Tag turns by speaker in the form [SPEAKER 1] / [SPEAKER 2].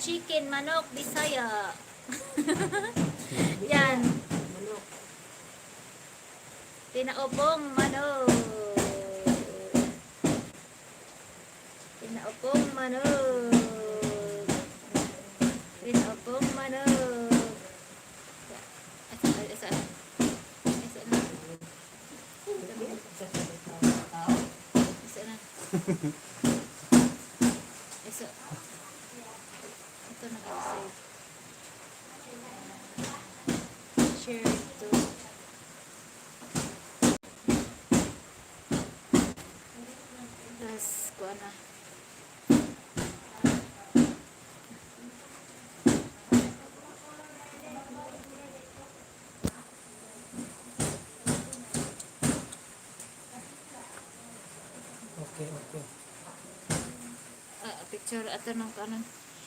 [SPEAKER 1] Chicken, manok, Bisaya. Yan.
[SPEAKER 2] Manok.
[SPEAKER 1] Pinaupong manok. Pinaupong manok. Pinaupong manok. Asa, asa, asa na.
[SPEAKER 2] Tao.
[SPEAKER 1] Isa na. Isa. Ito naka-save. Share to. Tapos, kuha na.
[SPEAKER 3] Okay.
[SPEAKER 1] Ah, picture ato ng kanon.